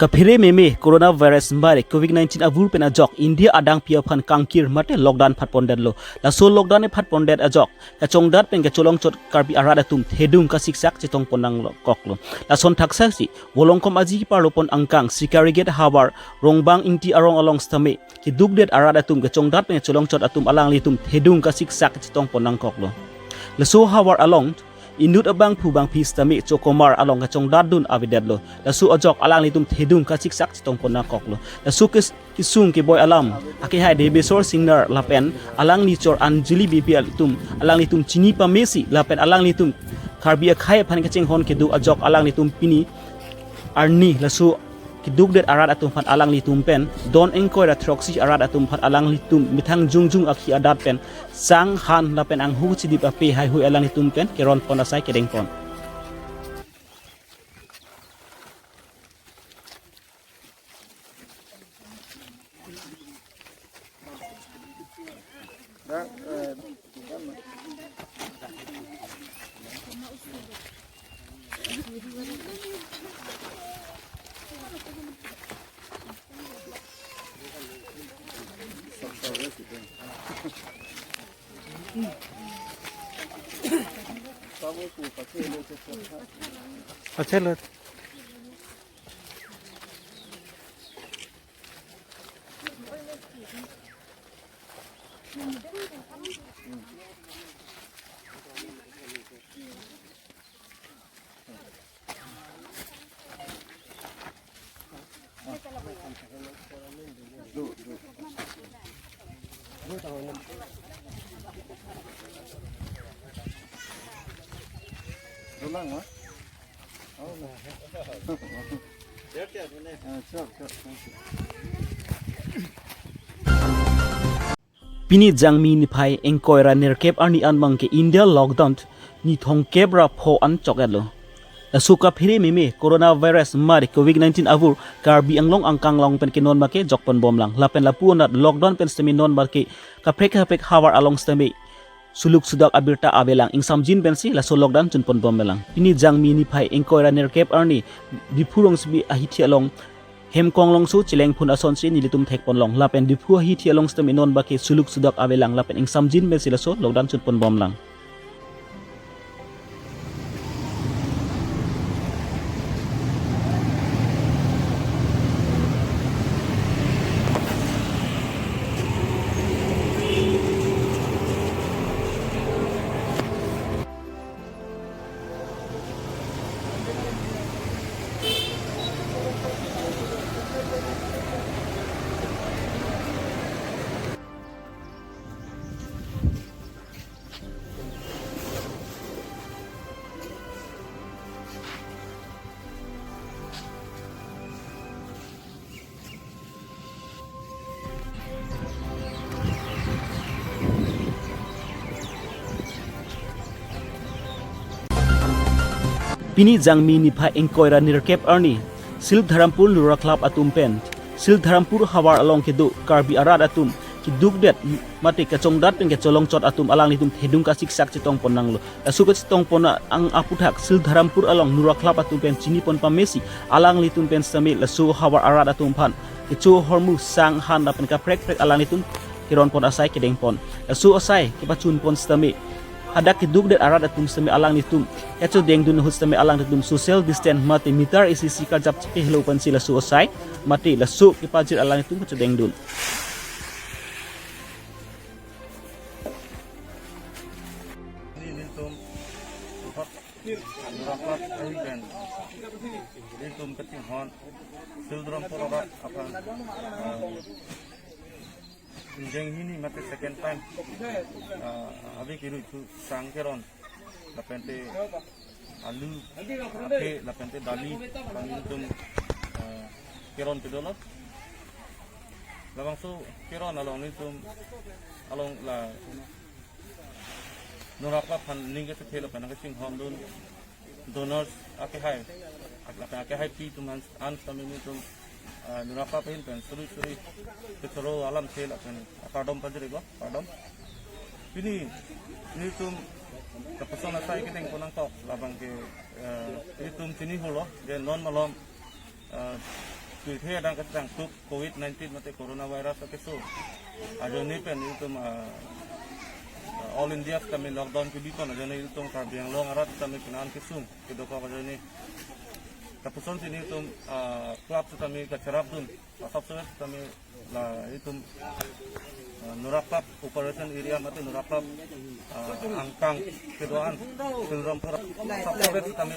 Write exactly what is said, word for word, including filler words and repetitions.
Kaphere meme coronavirus mari covid nineteen avur pen ajok India adangpi aphan kangkir mate lockdown phatpondetlo. Laso lockdown ephatpondet ajok kachongdat pen kacholongchot Karbi arat atum thedung kasiksak chetongpon nangkoklo. Lason thaksasi Volongkom Aji parlopon angkang Sikarigat havar Rongbang Ingti arong along sitame kedukdet arat atum kachongdat pen kacholongchot atum alanglitum thedung kasiksak chetongpon nangkoklo. Laso havar along inut abangphu bangphi sitame chokomar along kachongdatdun avedetlo. Laso ajok alanglitum thedung kasiksak chetongpon nangkoklo. Laso kes-, kesung keboi alam akehai Debeswar Singnar lapen alangli chor Anjali Beypi atum alanglitum chini pamesi lapen alanglitum Karbi akhei aphan kachinghon kedo ajok alanglitum pini arni laso kedukdet arat atum aphan alanglitum pen don ingkoi ra throksi arat atum aphan alanglitum methang jongjong akhi adat pen sang han lapen anghu chidip ape haihui alanglitum pen keronpon asai kedengpon. Pachelo. Dolang, ma? Oh, nah. Ah, sure, sure, thank you. Pini Jangmi niphai ingkoi ra nerkep arni anbang ke India lockdown nithongkep ra pho an choketlo. Laso kaphere meme coronavirus mari covid nineteen avur Karbi Anglong angkang along pen ke non bake jokpon bomlang. Lapen lapu anat lockdown pen sitame non bake kaprek kaprek havar along sitame suluk sudak abirta avelang, ingsamjin pensi laso lockdown chunpon bomlang. Pini Jangmi niphai ingkoi ra nerkep arni Diphu rongsopi ahithi along Hemkonglongso chelengphun asonsi nelitum thekponlong. Lapen Diphu ahithi along sitame non bake suluk sudak avelang lapen ingsamjin pensi laso lockdown chunpon bomlang. Pini Jangmi niphai ingkoi ra nerkep arni Sildharampur Nura Club atum pen Sildharampur havar along kedo Karbi arat atum kedukdet mate kachongdat pen kacholongchot atum alanglitum thedung kasiksak chetongpon nanglo. Laso kachetongpon ang aputhak Sildharampur along Nura Club atum pen chinipon pamesi alanglitum pen sitame laso havar arat atum aphan kecho hormu sang han lapen kaprek prek alanglitum keronpon asai kedengpon. Laso asai kepachunpon sitame hadak kedukdet arat atum sitame alanglitum kachodengdun ahut sitame alanglitum social distance mate meter isi isi karjap chepehelo pensi laso asai mate laso kepajir alanglitum kachodengdun. Nelitum Nura Club ahin pen nelitum kachinghon Sildharampur arat aphan, eh, ingjeng hini mate second time, eh, ave kerui thu sang keron lapente alu, ape lapente dali aphan nelitum, eh, keron kedo lo. Labangso keron along nelitum along la Nura Club aphan ning kachethe lapen kachinghondun donors akehai, ak-, lapen akehaipi atum an, an sitame nelitum, ah, Nura Club ahin pen suri suri kechoro alamthe lapen kardom pajirlo, kardom. Pini nelitum kapason asai kedengpon nangkok labang ke, eh, nelitum chini holo ke non malom, eh, Tuithe adang kachethangthuk covid nineteen mate coronavirus akeso ajoine pen ilitum, ah, ah, all India sitame lockdown kebipon ajoine ilitum Karbi Anglong arat sitame penang kesung kedokok ajoine. Lapuson si nelitum, ah, club sitame kacherapdun, asap sewet sitame la ilitum, ah, Nora Club operation area mate Nora Club, ah, angkang kedo-an, Silrampur asap sewet sitame